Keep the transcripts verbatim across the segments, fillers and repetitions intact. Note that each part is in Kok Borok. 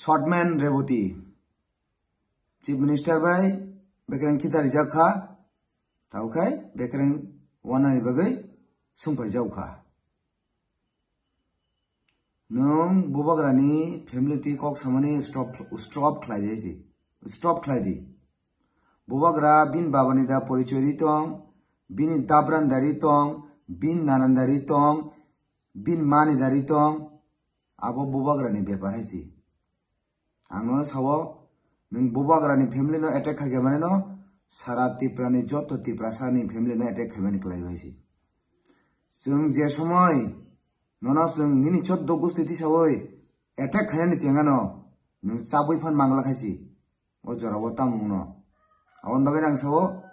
Shortman Reboti, Chief Minister bai bekereng khita rijak kha, tabo khai bekereng wanani bagwi sungpai jau kha. Nwng bubagrani family twi kok samani stop, stop khlai di hai se. Stop khlai di. Bubagra bini babani da porichoi ri tong, bini dabran da ri tong, bini nanan da ri tong, bini mani da ri tong, abo bubagrani bepar hai se. Ang nono sao, nwng bubagrani family no attack khaikhe mane no, sara Tripura ni joto Tiprasa ni family no attack khaimani kwlai bai se. Chwng je somoi nono chwng nini choddo gusti tisawi attack khainani chengano, nwng chabwi phan mangla khai se. O jora o tamo wngno. Aboni bagwi ang sao,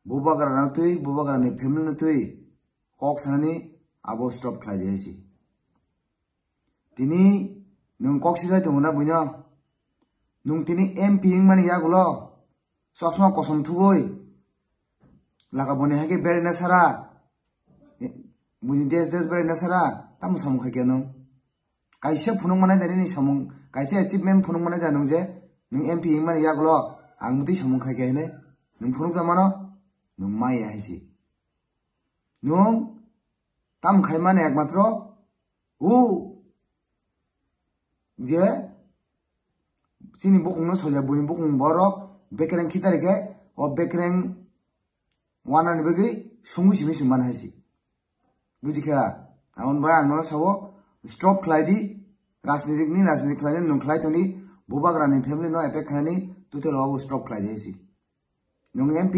bubagrano twi, bubagrani family no twi kok sanani abo stop khlai di hai se. Tini nwng kok sijai tongo na buino? Nwng tini M P wngmani yagulo chosma kosom thubui laka boni hai khe beraina sara, buini des des beraina sara, tamo samung khaikhe nwng? Kaisa phunuk manai da nini samung, kaisa achievement phunuk manai da nwng je nwng M P wngmani yagulo ang mutwi samung khaikhe hinwi nwng phunuk da mano? Nwng maya hai se. Nwng tamo khaimani ekmatro o je chini bukungno solya, buini bukung borok bekereng khitari khe o bekereng wanani bagwi sungwi simi sung mano hai se. Bujikha, aboni bai ang nono sao, stop khlai di, rajnitik ni rajnitik khlainani nwng khlai tongdi, bubagrani family no attack khlainani total o stop khlai di hai se. Nwng M P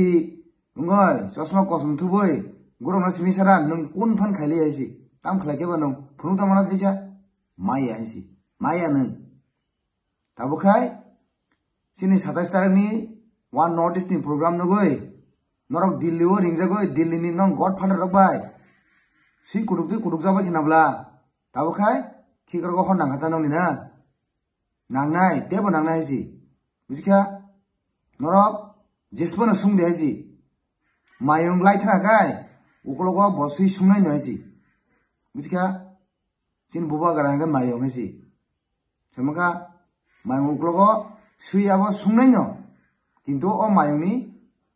wngoi, chosma kosom thubui, gorokno simi sara, nwng kun phan khaili hai se. Tam khlai khe ba nwng phunuk tamo na saisa? Maya hai se. Maya nwng. Tabo khai, chini satais tarikni One North East ni program nugui, norok Delhi o ringjagoi, Delhi ni nong godfather rok bai. Si kutuk twi kutuk jagoi khina bla. Tabo khai, khikrok o hor nang kha ta nongni na. Nangnai, tebo nangnai hai se. Bujikha, norok jesbo no sung di hai se. Mayung lai thang khai, ukologo bo sui sungnai no hai se. Bujikha, chini bubagra hwnkhe mayung hai se. Samakha, mayung ukologo sui abo sungnai no. Kintu o mayung ni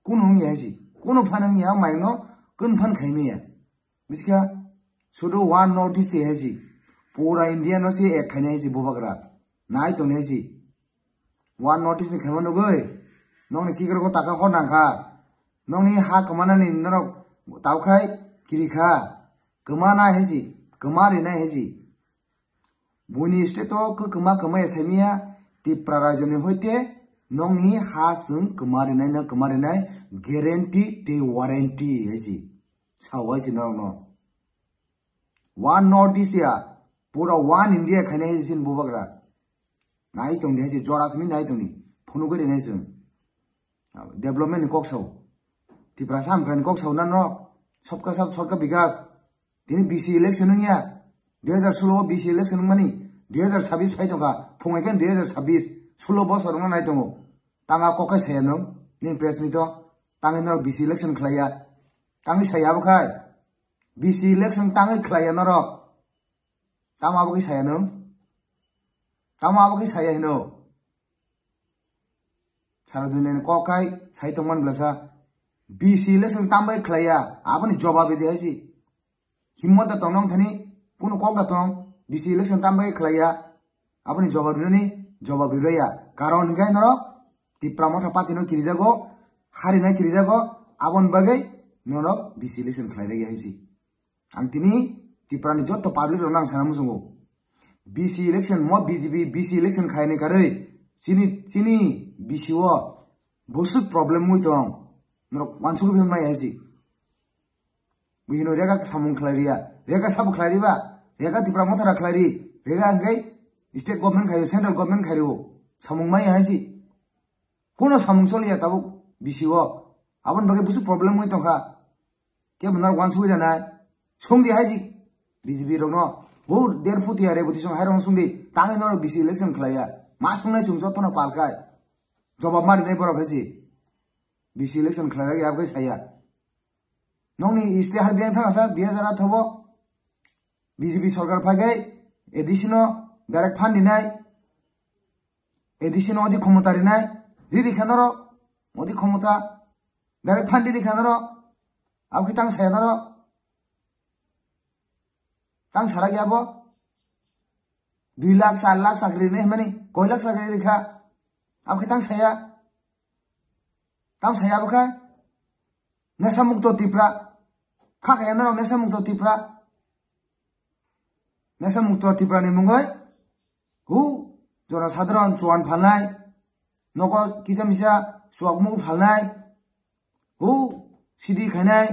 kunu wngya hai se. Kunu phan wngya o mayung no kun phan khai maya. Bujikha, sudu One North East hai se. Pura India no se ek khainai hai se bubagra. Nai tongni hai se. One North East ni khaima nugui. Nongni khikrok o taka hor nang kha. Nongni ha kwmanani norok tao khai kiri kha. Kwmanai hai se. Kwma rinai hai se. Buini state o kwkma kwmaya saimaya Tipra rajyoni hoite nongni ha chwng kwma rinai no kwma rinai guarantee tei warranty hai se. Sao hai se norokno. One North East ya, pura One India khainai hai se chini bubagra. Nai tongdi hai se jora simi nai tongdi. Phunugwi rinai chwng. Development ni kok sao. Tiprasa Amkra ni kok sao na norok. Sabka saath, sabka bikas. Tini B C election wngya. Dui hajar solo o B C election wngmani. Dui hajar sabis phai tongkha. Phungai khe dui hajar sabis. Solo bosor wngna nai tongo. Tanga kok khai saya nwng. Nini press meet o. Tangwi norok B C election khlaiya. Tangwi saya abo khai. B C election tangwi khlaiya norok. Tamo abo khai saya nwng. Tamo abo khai saya hino. Sara duniani kok khai sai tongmani blasa. B C election tambai khlaiya. Aboni jobab ridi hai se. Himmot da tong nong thani, kunu kok da tong, B C election tambai khlaiya. Aboni jobab rinani, jobab riraiya. Karon hinkhe norok Tipra Motha Party no kirijago, harina kirijago, aboni bagwi norok B C election khlai raiya hai se. Ang tini Tipra ni joto public rok nang sana muchungo. B C election mo B J P B C election khaini karwi chini, chini B C o bosuk problem mui tong. Norok wansuk bi mai hai se. Buhino rega samung khlai riya. Rega sabo khlai riba. Rega Tipra Motha ra khlai ri. Rega angkai state government khayo, central government khayo. Samung mai hai se. Kono samung choliya tabuk B C o. Aboni bagwi busu problem oi tongkha. Kebo norok wansugwi rwnai. Songdi hai se B J P rokno. Bo der phuti are bwtwi song hai rokno songdi. Tangwi norok B C election khlaiya. Ma songnai chwng jotono palkhai. Jobab ma rinai borok hai se. B C election khlai rwya aboni saya. Nokni state har biyang thang sa dui hajar atharo o B J P sorkar phaikhai A D C no direct fund rinai. A D C no odi khomota rinai, riri kha norok, odi khomota, direct fund riri kha norok, abo khe tang saya norok, tang sarak ya bo, dui lakh, char lakh chakri rinai hwnmani, koi lakh chakri rikha, abo khe tang saya, tang saya abo khe, nesa mukto Tripura, kha kaya norok nesa mukto Tripura, nesa mukto Tripura ni mungoi, hu, jona sadharon chuan phalnai, nogo kisa misa chuak muk phalnai, hu, sidi khainai,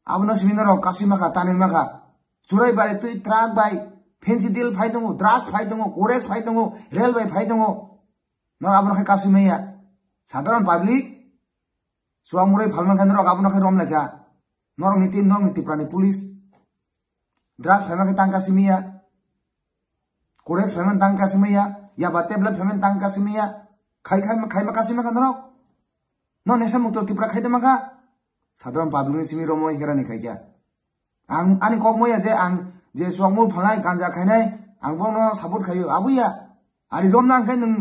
abono simi norok kasui makha, tanwi makha. Churai bai twi truck bai, fancy deal phai tongo, drugs phai tongo, codex phai tongo, rail bai phai tongo. Norok abono khe kasui maya. Sadharon public, chuak murai phalma khe norok abono khe rom laikha. Norok ni tin, norok ni Tripura ni police. Drugs phaima khe tang kasimaya. Codex phaima tang kasimaya. Yaba tablet phaima tang kasimaya. Khai khai khai ma kasima kha norok. No nesa mukto Tripura khai tama kha. Sadharon public ni simi romo hera ni khai kya. Ang ani kok moya je ang je chuak muk phalnai ganja khainai ang bono support khayo abuya. Ari rom nang khe nung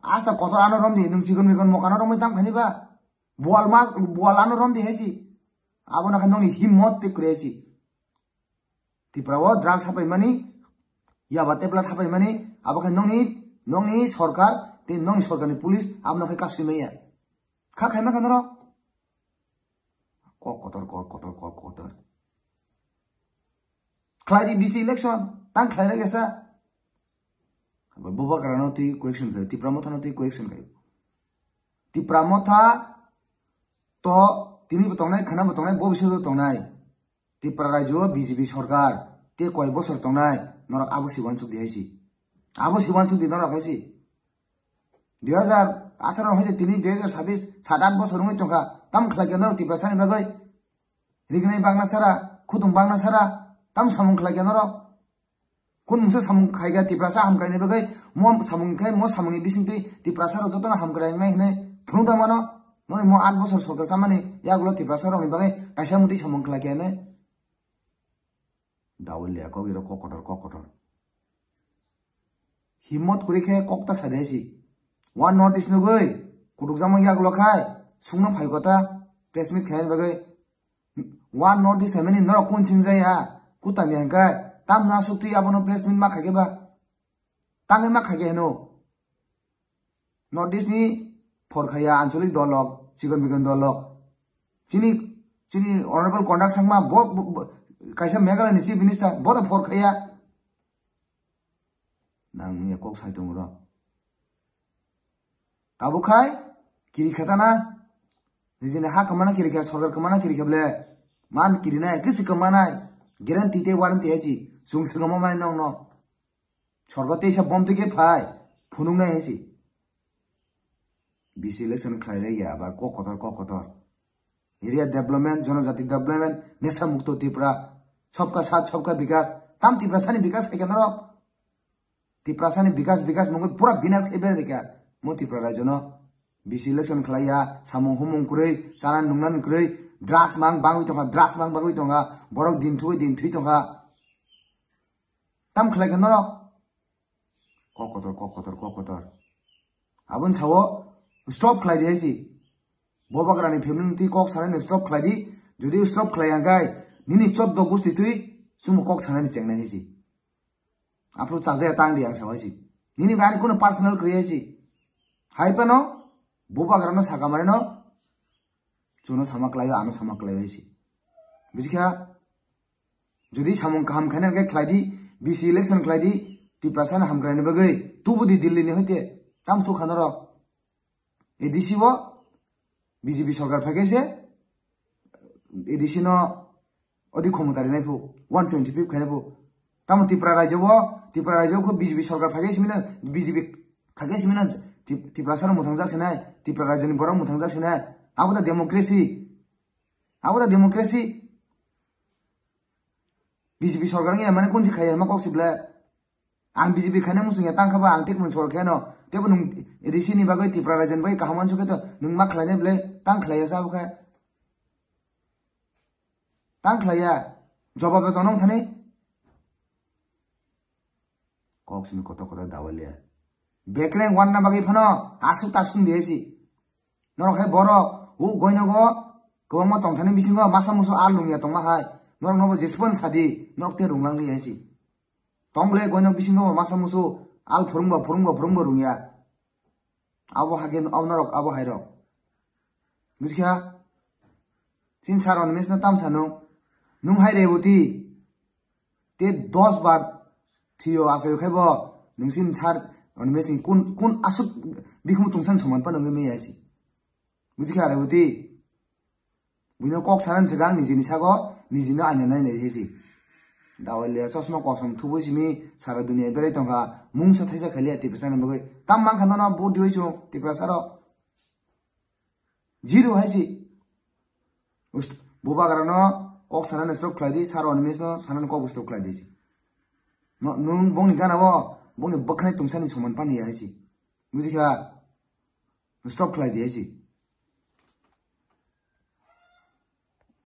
asta kotor ano rom di nung chikon mikon mokano romoi tam khani ba. Bual ma bual ano rom di hai si. Abono khe nongni himmot te kre si. Tripura o drugs hapai mani, yaba tebla hapai mani, abo khe nongni, nongni sorkar, tei nongni sorkarni police abono khe kasui maya. Kha khaima khe norok? Kok kotor, kok kotor, kok kotor. Khlai di B C election, tang khlai rega sa. Bubagra no twi question khayo, Tipra Motha no twi question khayo. Tipra Motha to tini bo tongnai, khana bo tongnai, bo bising bo tongnai. Tripura rajyo o B J P sorkar te koi bosor tongnai, norok abo si uansuk di hai si. Abo si uansuk di norok hai si. Dui hajar atharo hai se tini dui hajar sabis, sat at bosor wngwi tongkha. Tam khlai khe norok Tiprasa ni bagwi? Rignai bangna sara, khutung bangna sara, tam samung khlai khe norok? Kun mungsa samung khai kha Tiprasa hamkraini bagwi, mo samung khai, mo samungni bisingtwi Tiprasa rok jotono hamkrai wngnai hinwi phunuk tang mano? Noni mo at bosor sorkar chamani yagulo Tiprasa rokni bagwi kaisa mutwi samung khlai khe hinwi. Dawil ya kok iro kok kotor, kok kotor. Himmot kwrwi khe kok ta sa de si. One North East nugwi kutuk jamang yagulo khai sungno phai kota press meet khaini bagwi. One North East hwnmani norok kun singjaya, kutam ya hwnkhe, tamno aswk twi abono press meet ma khaikhe ba? Tangwi ma khaikhe hwno? North East ni phor khaya ancholic dolok, chikon bikon dolok. Chini, chini honorable Conrad Sangma, bo, bo, bo, kaisa Meghalaya ni chief minister, bo to phor khaya. Nang ya kok sai tongo ro. Tabuk khai kiri khatana, nijini ha kwmana kiri kha, sorkar kwmana kiri kha ble, man kiri nai, kisi kwmanai, guarantee tei warranty hai si, chwng swkang manai nokno. Sorkar teisa bom twi khe phai, phunuk nai hai si. B C election khlai lai ya, ba kok kotor, kok kotor. Area development, jonojati development, nesa mukto Tripura, sabka saath, sabka bikas, tam Tiprasani bikas khai khe norok. Tiprasani bikas, bikas mungwi pura binas khai ber rikha. Mo Tripura rajyo no B C election khlai ya, samung humung kwrwi, chana nungna kwrwi, drugs mang bangwi tongkha, drugs mang bangwi tongkha, borok din thwi din thwi tongkha. Tam khlai khe norok? Kok kotor, kok kotor, kok kotor. Aboni sao stop khlai di hai si. Bubagrani family ni twi kok sanani stop khlai di. Jodi stop khlai ya hwnkhe nini choddo gusti twi chwngbo kok sanani chengnai hai si. Aphuru chajaya tang di ang sao hai si. Nini bai ani kunu personal kwrwi hai si. Hai phano Bubagrano saka manino chwngno sama khlaio, ano sama khlaio hai si. Buji kha? Jodi samung kaham khaina hwnkhe khlai di, B C election khlai di, Tiprasano hamkraini bagwi tubu di Delhi ni hoite, tam tu khana rok. A D C o B J P sorkar phai khe se A D C no odi khomota rinai phu, one twenty fifth khainai phu. Tamo Tripura rajyo o, Tripura rajyo o kho B J P sorkar phai khe simino, B J P phai khe simino Tip-, Tiprasano muthang jak sinai, Tripura rajyoni borok muthang jak sinai. Abo da democracy. Abo da democracy. B J P sorkar wngya mane kunsi khaiya ma kok si ble. Ang B J P khaina muchung ya tang kha ba ang tik mun sorkar khaino. Tebo nung A D C ni bagwi Tripura rajyoni bagwi kaham wansuk khe to nung ma khlainai ble tang khlaiya sa bo khe. Tang khlaiya. Jobab to nong thani. Kok simi kotor kotor dawaliya. Bekreng wanna bagwi phano asuk tasuk di esi. Norok hai borok o goinogo kwbangma tongthani bisingo masa musu al nungya tongma hai. Norok nobo jesupon sadi, norok te runglang di esi. Tongle goinok bisingo masa musu al phurungbo phurungbo phurungbo rungya. Abo hage abo norok abo hairok. Buskha? Sin sar on mes no tam sanu. Nung hai rebuti. Te dos bar thiyo asai khai bo nung sin sar on mes kun kun asuk bikhumu tungsan soman pa nung me asi. Buskha rebuti. Buino kok sanan sega nijini sago nijino aina nai nai hesi. Dawai le chosma kosom thubui simi sara dunia berai tongkha mungsa thaisa khaliya Tiprasa ni bagwi. Tam mankha nono bo diwi chung Tiprasa ro. Zero hai si. Ust-, bubagra no kok sanani stop khlai di, sar on mes no sanani kok stop khlai di si. No, nung bongni gana bo, bongni bwkhanai tungsani soman pani hai si. Buji kha? Stop khlai di hai si.